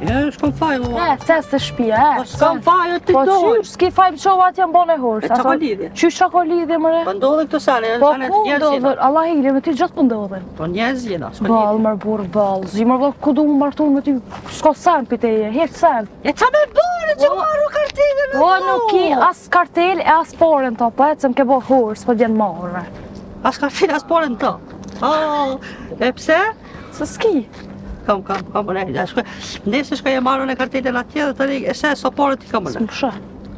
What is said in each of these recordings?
Ja, s'kam faj, valla. E, ec te shpia, e. Po s'kam faj, o ti Po dojë. qysh, s'ki faj më çova atje në bone hurës. E, ça ka lidhje? Qysh ça ka lidhje, mëre? Po ndodhin këto sene, Po sene ku të njerëz jena. ndodhën? Allah hile, me ti gjithë po ndodhin. Po njerëz jena, s'ka Ball, lidhje. mër burr, ball. Zi mër vëllë, ku du më martu me ty, s'ka sen për teje, hiç sen. E ça me bërë që më marru kartelën Po nuk ki as kartel e as pare në to, po ecëm ke bo hurës, po djenë marre. As kartel, as pare në to. Oh, e pse? Se s'ki. Kam, kam, kam, ne, ja, shkoj. Nëse shkoj e marrë në kartelën atje dhe tani e se sa pare ti kam unë. S'më shë.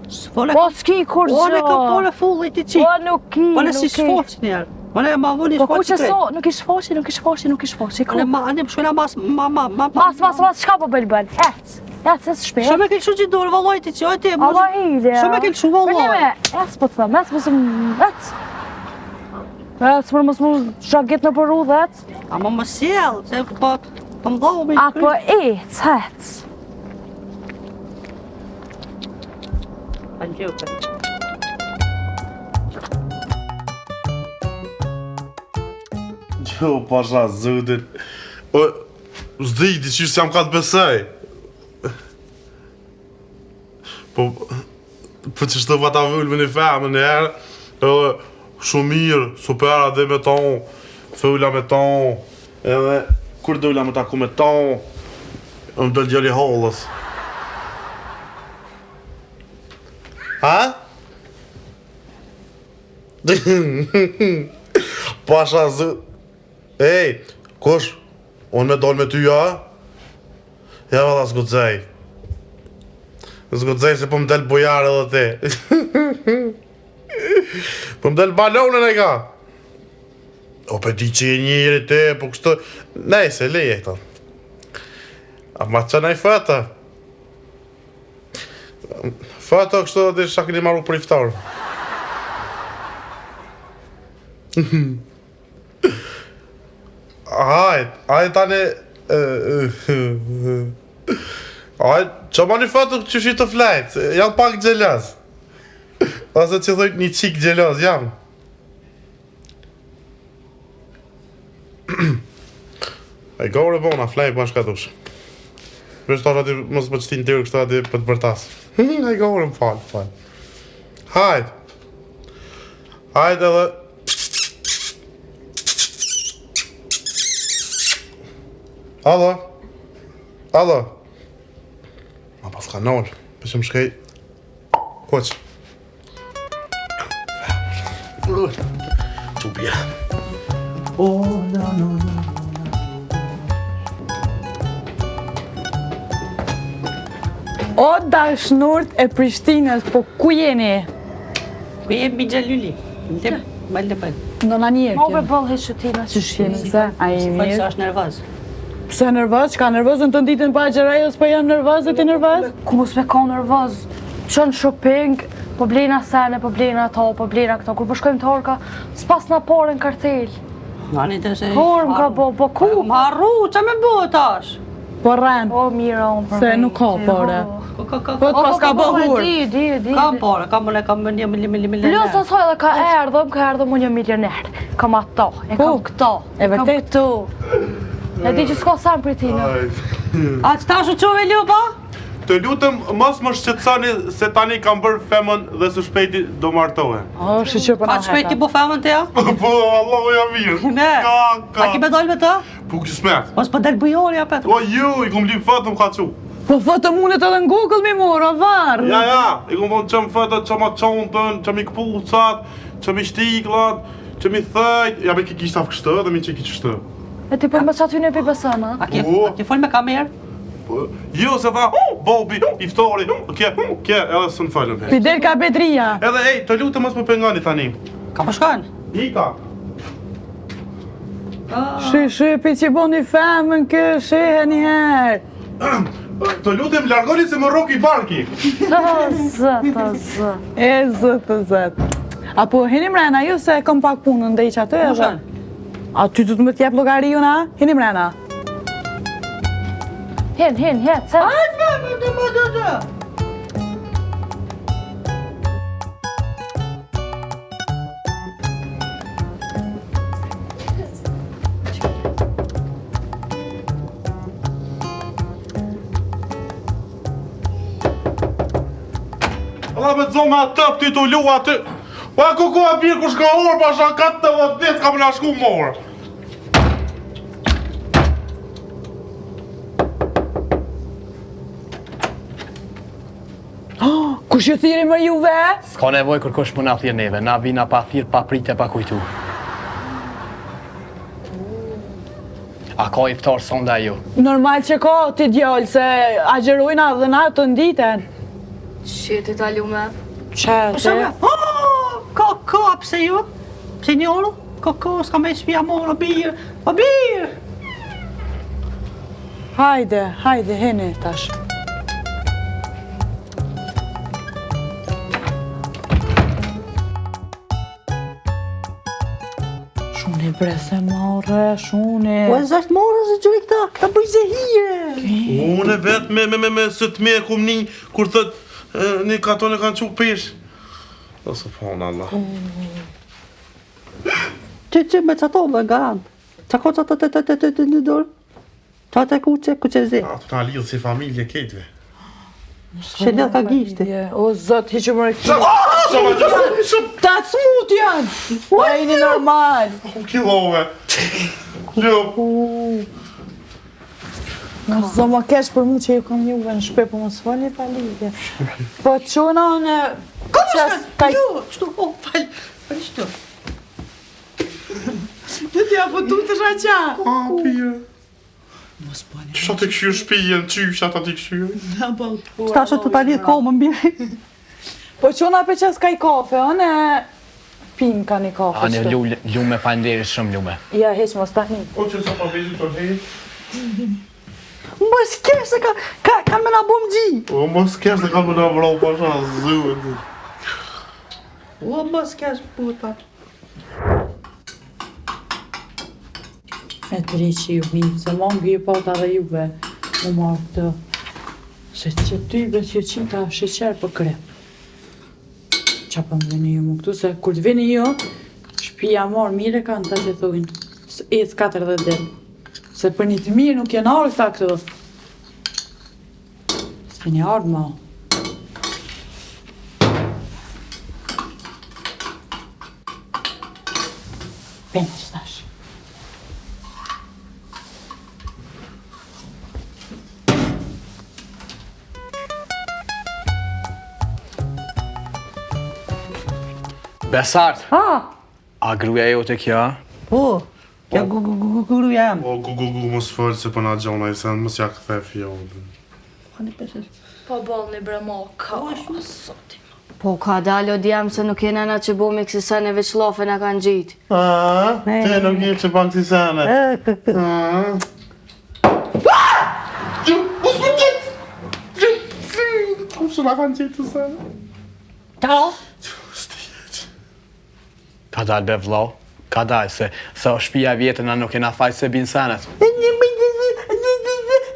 S'fole. Po s'ki kur Po ne kam pare fulli ti çik. Po nuk ki, Po ne si nuk ki. shfoq një herë. Po ne ma vuni Po ku shfoq. që so, nuk i shfoqi, nuk i shfoqi, nuk i shfoqi. Po ne Ku? ma ne shkojna mas ma ma ma. Mas, mas, mas, çka po bël bël? Ec, ec, ec shpi. Shumë e ke lëshu që dorë vallai ti çoj ti. mos- Allah hile. Shumë e ke lëshu vallai. Për nime, ec po të them, ec mos më, ec. Ec, për mos më shagit në për rrugë, ec. Ama më sjell, se po po më dhau me. A po ec, ec. Angjë. Jo, pasha zotin. O, s'di, di qysh s'jam ka të besoj. Po, po që shtë pa ta vëllë me një femën një herë, edhe shumë mirë, super edhe me tonë, fëlla me tonë, edhe kur dola me taku me tonë, më dol djali hollës. Ha? Pasha zë... Ej, kush? Unë me dol me ty, ja? Ja, valla, s'guxoj. S'guxoj se po më del bujar edhe ti. po më del balonën e ka. O, pe di që je njeri ti, po kështu... Nejse, leje këto. A ma që nëj fëtë? Fëtë kështu dhe shka keni marru për iftar. Hajt, hajt tani... Hajt, që ma një foto që shi të flajt, jam pak gjeloz. Ose që thojt një qik gjeloz, jam. E gore bona, flaj bashkë atush. Vesh tash aty mos më qëtin tërë kështu aty për të bërtas. E gore, më falë, falë. Hajt. Hajt edhe... Alo. Alo. Ma pas ka nolë. Për që më shkej... Koq. Çupja. Oh, no, no, no. O dashnurt e Prishtinës, po ku jeni? Ku jemi Gjaluli? Në bël të bël. Ndo na njerë Po be bëll hiç ti na Qysh jeni se? A je Fal se mirë? është nervoz. Pse nervoz? Çka nervoz? Unë të ditën pa agjëroj, s'po jam nervoz e ti nervoz? Ku mos me ka nervoz? Qon shopping, po blejna sene, po blejna ato, po blejna këto. Kur po shkojmë të orka, s'pas na pare në kartel. Nani të se... Por më ka bo, po ku? Më harru, që me bo tash? Po rren, O, mira, unë për Se nuk ka veti, pare. o. Ka, ka, ka, po të pas ka Po, bo po, hur. Di, di, di. Kam pare, kam unë, kam një mili, mili, mili. Plus asaj edhe ka erdhëm, ka erdhëm unë një milioner. Kam ato, e Po, kam këto, e e kam vërtet. këto. E di që s'ka sen për ti, në. A që tash u qove lupa? Të lutem, mos më shqetësoni se tani kam bërë femën dhe së shpejti do martohem. O, shyqyr po A na që shpejt ti heka. bo femën të ja? Po, Allahu ja mirë. Ne. Ka, ka. A ki me dal me të? Po kismet. Mos po del bujori apet. O ju, i kom lip foto më ka qu. Po foto mundet edhe në Google mi mor, o varë. Ja, ja, i kom thonë që më foto, që ma qontën, që mi këpucat, që mi shtiklat, që mi thejt. Ja me ki kishta kështu dhe mi që ki qështu. E ti për më që aty në për beson, a? A ke, Po. a ke fol me kamerë? Po, jo, se tha, Bobi, iftari, ke, ke, edhe s'në falën. Fidel ka Bedria. Edhe, ej, të lutem mos më pengoni tani. Ka po shkon? Ika. Shi, shi, pi që boni femën kë, shihe një herë. Të lutem largoni se më rroki barki. O, zët, o, zët. E, zët, e, zët. A po hini mrena, ju se kom pak punën dhe i që aty Ku edhe. shkon? A ty du të më t'jep llogari unë, a? Hini mrena. Hin, hin, hin, se. Hajde me, me, me, me, me. të zonë me atë tëp ti të lu aty. Pa ku ku a birë kush ka orë, pa sha 14 ditë ka më na shku morë. Kush ju thirri më juve? S'ka nevojë kërkush më na thirr neve, na vina pa thirr, pa pritë, pa kujtu. A ka iftar sonde a jo? Normal që ka ti djalë, se agjerojna dhe na të nditen. Qeti ta lume. Qeti. Oh, ka, ka, pse jo? Pse një orë? Ka, ka, s'ka me shpia morë, o birë, o birë! Hajde, hajde, heni tash. Shuni bre se marre, shuni. Po e zashtë marre se gjëri këta, këta bëj zehire. Unë vetë me, me, me, me, se të me e kum një, kur thët, një katon e kanë qu pish. O, subhanallah. Që që me qato dhe garant. Qa ko qato të të të të të në dorë? Qa të kuqe, kuqe zi. Atë na lidh si familje ketve. Që lidh ka gishti. O zot, hiqë më rekë. Ta të smut janë. O jeni normal. U killove. Jo. Mos zo më kesh për mu që ju kam juve në shpe, po mos folni pa lidhje. Po qona në... Ku më shkën? Jo, qëtu, o, fal, fal qëtu. Të t'ja po du të shaqa. A, pire. Mos po një. Qysh atë këshyrë shpijën, qysh ata të këshyrë. Na po. Qëta është të ta lidh komën, biri. Po qona pe qes kaj kafe, one pim ka një kafe. A një lu, lume, faleminderit shumë lume. Ja, heq mos tani. O që sa pa bezu të hej. Mos kesh se ka, ka, ka me na bo më gji. O mos kesh se ka më na vrau pasha zhuën. O, mos kesh puta. Me të që ju mi, se mongi ju pata dhe juve, mu marrë këtë. Se që ty be që qita sheqer për krep. Qa po më vini ju mu këtu, se kur të vini ju, shpia marrë mirë e kanë të që thujnë. Se ecë 40 ditë. Se për një të mirë nuk jenë ardhë këta këtu. S'keni ardhë ma. Penë që tash. Besart, Ha, a gruaja jote kjo? a? po, kjo gu gu gu gu gruja jam. O gu gu gu mos fol se po na gjon ai sen, mos ja kthe fjalën. Po boll një bre mo, ka, zoti. Po ka dalë o djem se nuk jena na që bomi kësi sene veç llafe na kanë gjitë. A, ti nuk je që ban kësi sene. E, kë, kë. A. Ju, mos më gjetë! Kush na kanë gjetë të sene? Qa? S'ti jeq. Ka dalë be vllau, ka dalë se se o shtëpia e vjetër na nuk jena faj se bin senet.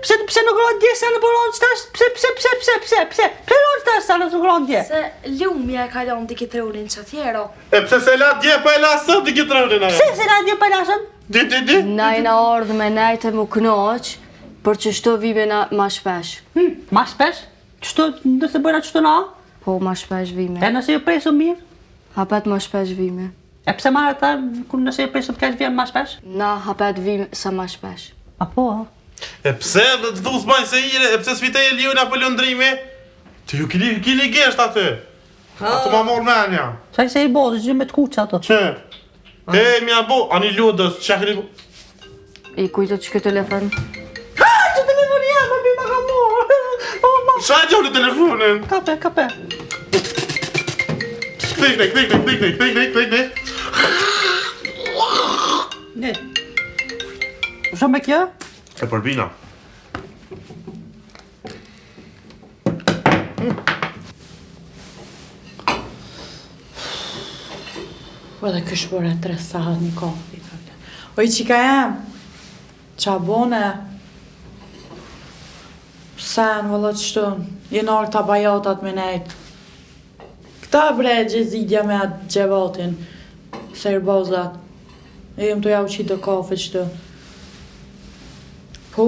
Pse pse nuk ranë dje se në po ranë qëtash? Pse pse pse pse pse pse pse ranë qëtash se nuk ranë dje? Se lumja e ka lënë dikitrunin që tjero. E pse se la dje po e la sot di këtë ronin ajo? Pse se la dje po e lashën? Di di di. Na jena ardhë me nejtë e mu knoq, por që shto vime na ma shpesh. Hm, ma shpesh? Qështu, nëse bëjna qështu na? Po, ma shpesh vime. E nëse ju presëm mirë? Hapet ma shpesh vime. E pse marrë ata, kur nëse ju presëm keq vjen ma shpesh? Na hapet vime sa ma shpesh. A po, a? E pse dhe të du s'bajnë se ire, e pse s'fitej e Liona apo Londrimi? Ti ju kini, kini gesht aty. Ato ma morë menja. Qaj se i bo, që me të kuqe ato. Që? E, mja bo, ani lodës, që keni bo? I kujto që këtë telefon? Ha, që telefoni jam, më bi ma ka morë. O, ma... Qa e gjoni telefonin? Kape, kape. Kthej, kthej, kthej, kthej, kthej, kthej, kthej, kthej, kthej. Ne. Shumë me kjo? E përbina. Po edhe kysh bërë 3 sahat një kafe. i thotë. Oj, qika jam, qa bone? Sen, vëlla qështu, jenë ardhë këta bajatat me nejt. Këta bre gjezidja me atë gjevatin, serbozat. E jem të jau qitë do kafe qëtu. Po,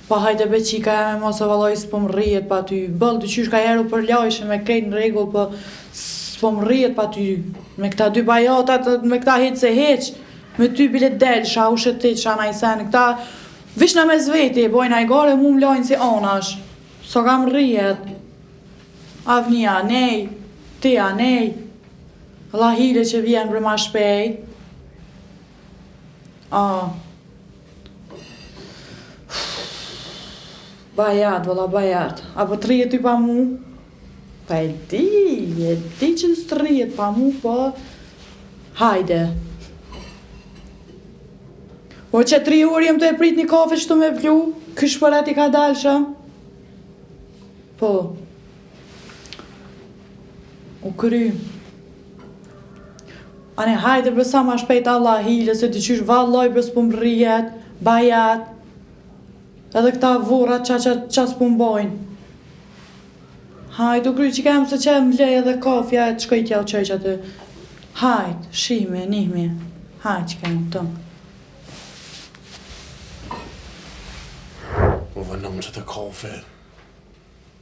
po. Po hajde be qika jeme mos o vallai s'po më rrihet pa ty. Boll diqysh ka herë u përlajshim e krejt në rregull po s'po më rrihet pa ty. Me këta dy bajatat me këta hiç se hiç. Me ty bile delsha u shëtitsha naj sen këta vish në mes veti e bojnë hajgare mu më lajnë si anash. S'o ka më rrihet. Avni anej, ti anej. Allah hile që vjen për ma shpejt. Ah. Bajat, valla bajat. A po të rrihet ty pa mu? Pa e di, e di që s'të rrihet pa mu, po... Hajde. Po që tri orë jem tu e prit një kafe që të me vlu, ky shpëret i ka dalshëm. Po. U kry. Ane hajde bre sa ma shpejt Allah hile se diqysh vallaj bre s'po m'rrihet, bajat. Edhe këta vorrat qa qa qa s'po m'bojnë. Hajt u kry që kem se që më vlej edhe kafja e të shkoj t'ja u qoj që aty. Hajt, shihmi, nihmi. Hajt që kem, të. Po vënë më që të kafe.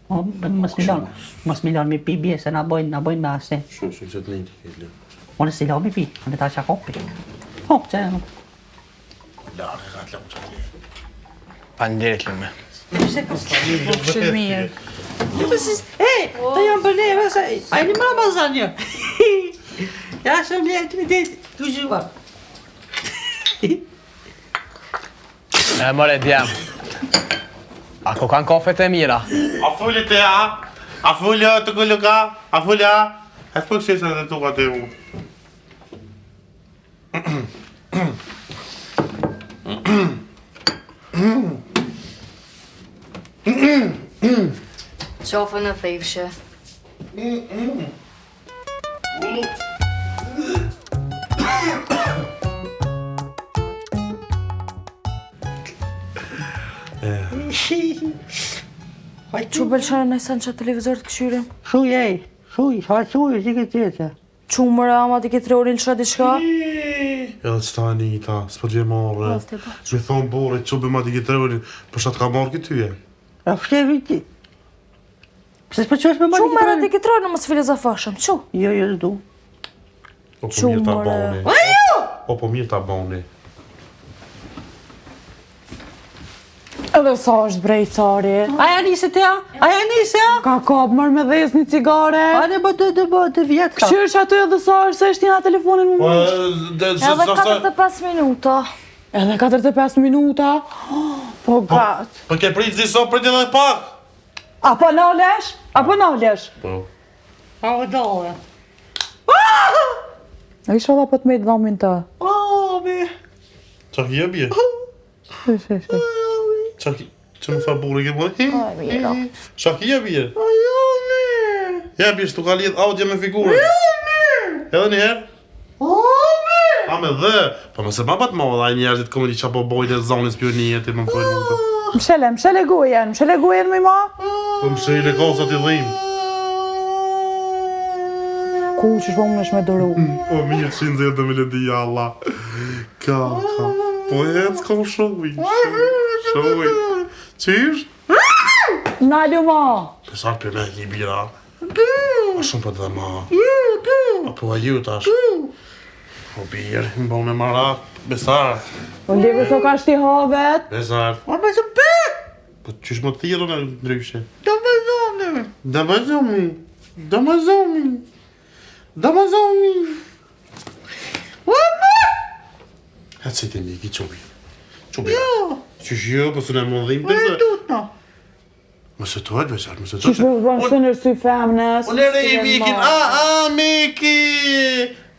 Po, mos mi lon, mos mi lon mi pi bje, se na bojnë, na bojnë me ase. Shumë, shumë që të njëjtë ke lë. Unë si lon mi pi, unë ta qa kopi. Po, që nuk. Larë, ka të lëmë që të Faleminderit Lume. Pse ka Shumë mirë. Jo, po si, e, të jam për neve, se, a jeni më Ramazan një. Ja, shumë lehtë, të ditë, të zhua. E more djem. A ko kanë kafet e mira? A fuli te a? A fuli o të kuluka? A fuli a? E s'po këshesa dhe tuka te u. Qafën e thefshe. Qu pëlqen në sen që televizor të këshyrim? Shuj ej, shuj, sa shuj, si këtë tjetë. Qu mëre ama ti këtë ronin lësha diçka? Edhe që ta Anita, s'po t'vje marre. Po, po. Me thonë burri, që bëma ti këtë ronin, për sa të ka marrë këtë tyje? A fshevi ti? Pse s'po çosh me marrë Qu mëre ti këtë ronin mos filozofashëm, qu? Jo, jo, s'du. O po mirë ta boni. O po mirë ta boni. Edhe sa është bre cari? A ja nise te a? A ja nise a? Ka kap mërë me dhez një cigare. A ne bë të të bë të vjetë ka. Kqyr që aty edhe sa është se është njëna telefonin më Po, më. Edhe 45 minuta. Edhe 45 minuta. Po gat. Po ke prit zi so prit edhe pak. A po nalesh? A po nalesh? Po. A o dole. A ishallah po të me dhamin të. O, me. Qa ki e bje? Shi, shi, shi. Qa ki... Që më tha burri ke bërë? mira. Qa ki e bje? Ajo, me. Ja bje, s'tu ka lidh audio me figurën. Edhe një herë? O, me. A me dhe. Po mos e ba pat më dhe njerëzit komedi qa po bojnë e zonës pionije ti më folë më të. Mshele, mshele gojen, mshele gojen më ma. Po më shele ka sa t'i dhim. Ku që shpo më me duru. Po mirë që nxjerr të melodia Allah. Ka, ka. Po ec ka shuj. Shuj. Qysh? Nalu ma. Pesar për me ki bira. A shumë për të dhe ma. A po a ju tash. Po birë, më bo me marak. Besar, Po leve so ka shti havet. besar. O, me së pe. Po qysh më thirrën e ndryshe? Do me zonë. Damazomi. Damazomi. Damazomi. O, me. Ha që ti miki, qubi. Qubi. Qysh jo, po së në më dhim O, e tutno. Mos e tuat, Besar, mos e Qysh tuat. po bën kështu në sy femnës. Unë e i mikin, a, a, miki!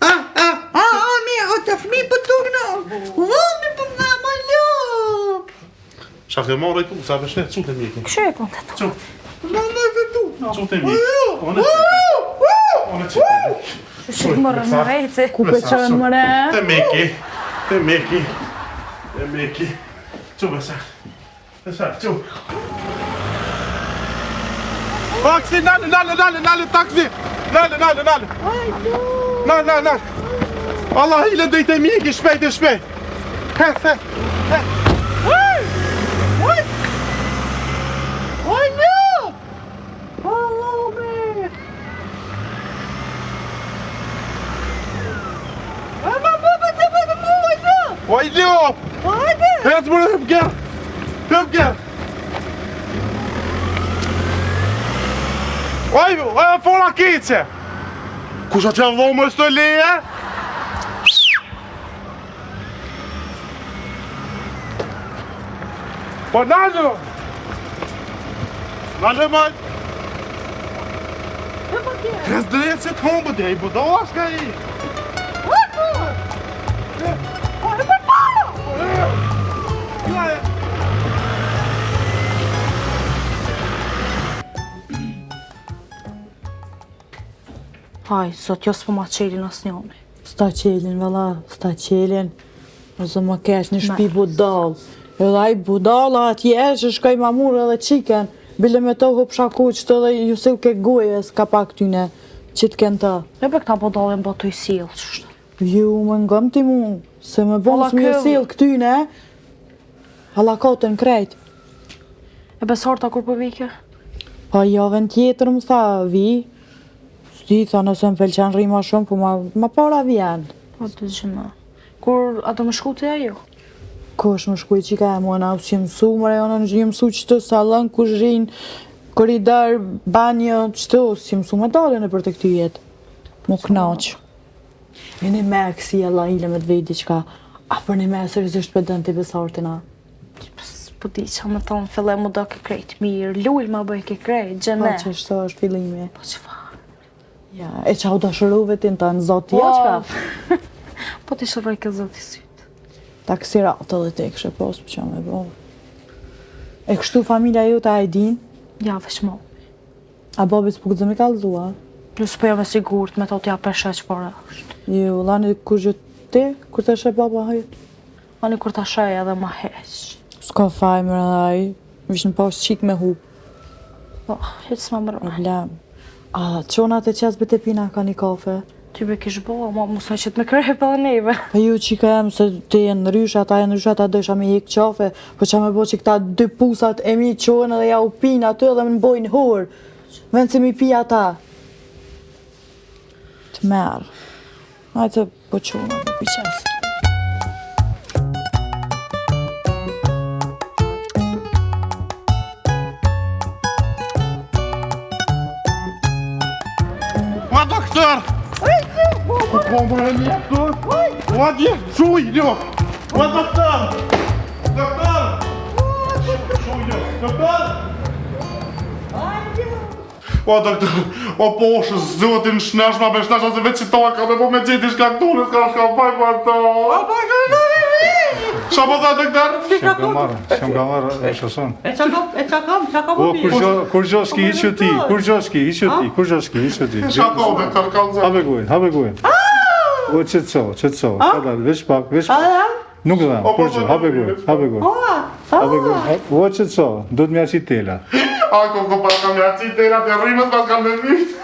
A, a! A, a, me, o, të fmi për tugno. O, me, për më, më lo. Qa ke marrë i tu, sa për shnet, qu të mikin. Këshyre po të tu. Qu, Më, më, të tutno. qu të mikin. Unë e qite. Unë e qite. Që të mërë në rejti. Ku pe qënë mëre? Te miki, te miki, te miki. Qu, Besar, Besar, qu. Taksi, nale, nale, nale, nale, taksi! Nale, nale, nale! Nale, nale, nale! Allah hile dej te miki, shpejt e shpejt! He, he, he! Oj, lopë! Hajde! Hec më rëmë, gjer! Hec gjer! Oj, oj, fora keqe! Kush atë janë dhomë është të leje? Po nalë! Nalë më! Kres drejt se të humbë dhe i budova shka i! Haj, zot, jo s'po ma qelin asnjoni. S'ta qelin, valla, s'ta qelin. Ose më kesh një shpi budall. Edhe ai budalla atje që shkoj ma murë edhe qiken. Bile me to hupsha kuqtë edhe ju sill ke goje s'ka pak tyne që të kenë ta. E be këta budallë më të i sill qështu. Ju më ngëm ti mu, se më bon Valla s'mi ju kë- sill këtyne. Hallakotën krejt. E Besarta kur po vike? Pa javën tjetër më tha, vi. S'di, tha nëse më pëlqen rri ma shumë, po ma, ma para vjen. Po të gjëma. Kur a do më shku ti ajo? Kush më shkuj qika e mua, na si mësu, më rajonë në jemi mësu qëtu sallon, kuzhinë, koridor, banjo, qëtu, si mësu me dalë në për të këty jetë. Mu knaq. E një me kësi e la ile me të vej diçka, a për një me seriozisht pe dënë të Besartin a? Po di që më thonë, fillem mu do ke krejt mirë, lujl ma bëj ke krejt, Po gjene. që shto është fillimi. Po çfarë? Ja, e qa u dashurove ti në ta në zoti, ja qka? Po ti shërroj ke zoti sytë. Taksirat edhe te kështë pos, po që me bo. E kështu familja jote a e din? Ja, veç mo. A babi s'po guxon me kallzua? Jo s'po jam e sigurt, me to t'ja peshe çfarë është. Jo, lani kur gjë ti, kur të sheh baba hajt. Ani kur ta sheh edhe ma heq. S'ka faj më edhe ai, vish në pas qik me hup. Po, hiç s'ma mërë. Problem. A, qonat e qesë te pina ka një kafe? Ty be kish bo, ama mos na qet me krep edhe neve. Po ju qika jem se ti je ndryshe, ata je ndryshe, ata dojsha me hek qafe, po qa me bo që këta dy pusat e mi qohen edhe ja u pin aty edhe më bojnë hor. Vend se mi pi ata. Të merë. Hajde se po qona, po pi qesë. Ma doktor! Po po më e një këtu? Ma dje, shuj, jo! Ma doktor! Doktor! Shuj, jo! Doktor! O doktor, o poshë, zotin shnash ma be shnash, ose veç që ta ka me po me gjeti shka këtu, në s'ka shka baj pa to. O, po, po, po, Qa po tha doktor? S'jam ka marrë, s'jam ka marrë, e shëson. E qa kom, e qa kom, qa kom O, kur gjo, kur gjo s'ki, hiq ti, kur gjo s'ki, hiq ti, kur gjo s'ki, hiq ti. Qa ko, doktor, ka Hape gojën, hape gojën. O, qetëso, qetëso, ka dalë, veç pak, veç pak. Nuk dham, O, po, kur gjo, po, hape po, gojën, hape gojën. Hape gojën, hap- o, qetëso, do të mja qit tela. A, ko, ko, pas kam ja qitë tela të rrimës, pas kam me mytë.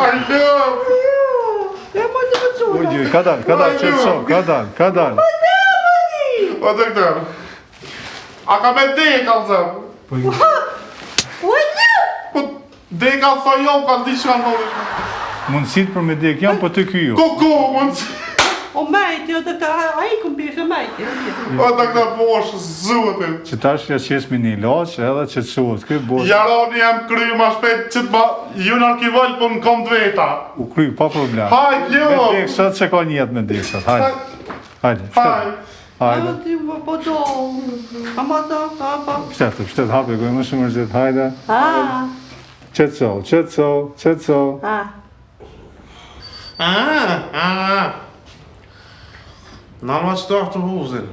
Ai, lëp. E po të më O, gjë, ka dalë, ka dalë, qetëso, ka dalë, ka dalë. O, doktor. A ka me de, kallzëm. Po, ju- Po, de ka tha jo, ka di çka ndodhi. Mundësit për me dek janë, po të ky jo. Ko, ko, mundësi. O mejti, o doktor, ai kum pishë mejti. O, doktor, poshë, zotin. Që tash ja qesmi një ilaç edhe qetësohet ky bëhet Jaroni jam kry ma shpejt që të ma ju në arkivol, po në kom të veta. u kry pa problem. Hajt, jo! Me dek sot se ka njet me dek sot. Hajde. Hajde. Hajt. Hajde. Ti po po do. Ama do, ama. Pshtet, pshtet hape gojën më shumë mërzit. Hajde. Ah, Qetëso, qetëso, qetëso. ah. Ah, ah. Na ma që të autobusin.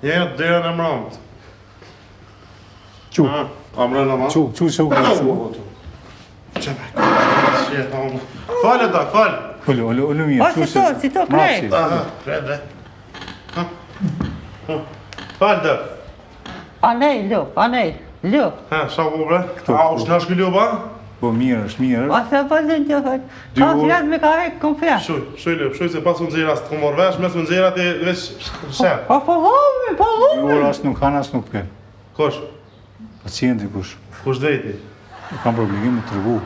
Ja, derën e mramt. Qu, Ah, a mrena ma? qu, qu, qu, qu. Që me Që e thonë. Fale, da, fal. Ulu, ulu, ulu mirë. O, qu, si to, si to, Mapsi. krejt. Aha, bre, bre. Ha, ha. Fal, da. Anej, lup, anej, lup. Ha, sa po bre? A, është nash ky loba? Po mirë, është mirë. A se po lën të thot. Dy Ka orë. fjalë me ka hek kom fjalë. Shuj, shuj lop, shuj se pas unë nxjerr as të mor vesh, mes unë nxjerr aty veç shef. Po po vumi, po Dy vumi. orë as nuk kanë, as nuk pin. Kush? Pacienti kush? Kush drejti? E kam për obligim me tregu.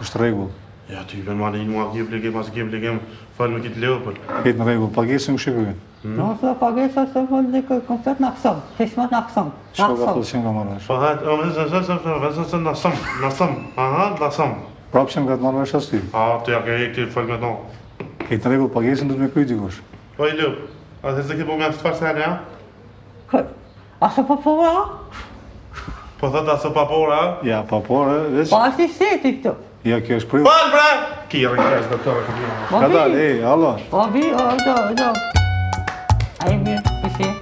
Është rregull. Ja, ty i ma një mua ki obligim, as ki obligim, fal me kitë lopën. Krejt në rregull, pagesën kush e kryen? No, se pagesa se më në komplet në aksam, hishma në aksam, në Çka ka aksam. thotë që nga marrë vesh? Po hajt, o, se, se, se, se, se, se, në sëm, në sëm, aha, në sëm. Prapë që nga të marrë vesh as ty. A, ti ja ke hek ti fal me tonë. Krejt në rregull, pagesën do të me kry dikush. Po i lopë, a se se ke po me asë farë sene, a? Kë, a se po po, a? Po thot asë pa pora, a? Ja, pa pore, veç. Po është i shteti këtu. Ja, kjo është privat. Fal, bre! Ki rrë kesh, doktor, e Po Ka vi, dalë, ej, Allah. po vi, o, do, do. A i mirë, i si?